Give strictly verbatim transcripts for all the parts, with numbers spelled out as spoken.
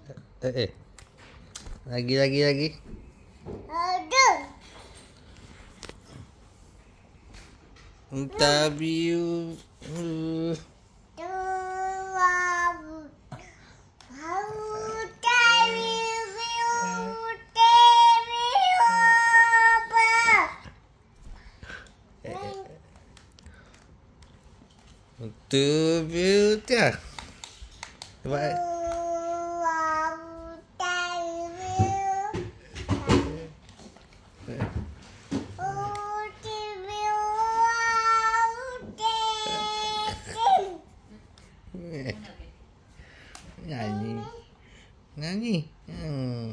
Eh, eh. Lagi, lagi, lagi. Aduh. Tabiu. Dua. Tabiu. Tabiu. Cuba, eh. Nyanyi. Nyanyi. Hmm.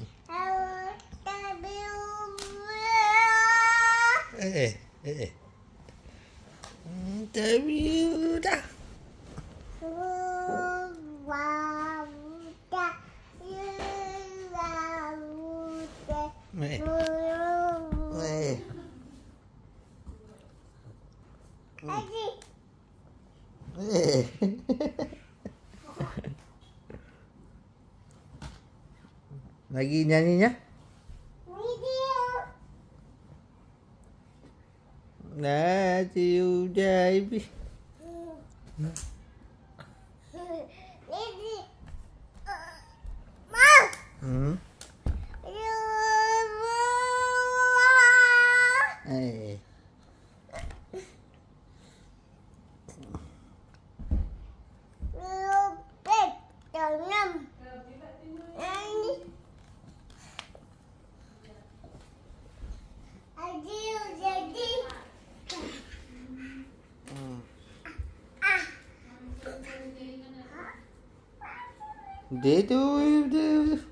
Eh, eh, eh, eh. Hmm, tabiu dah. Eh. Eh. Eh. Lagi nyanyinya? Nah, si Uda Ibi. Hmm. Eh. Dia tu, dia tu.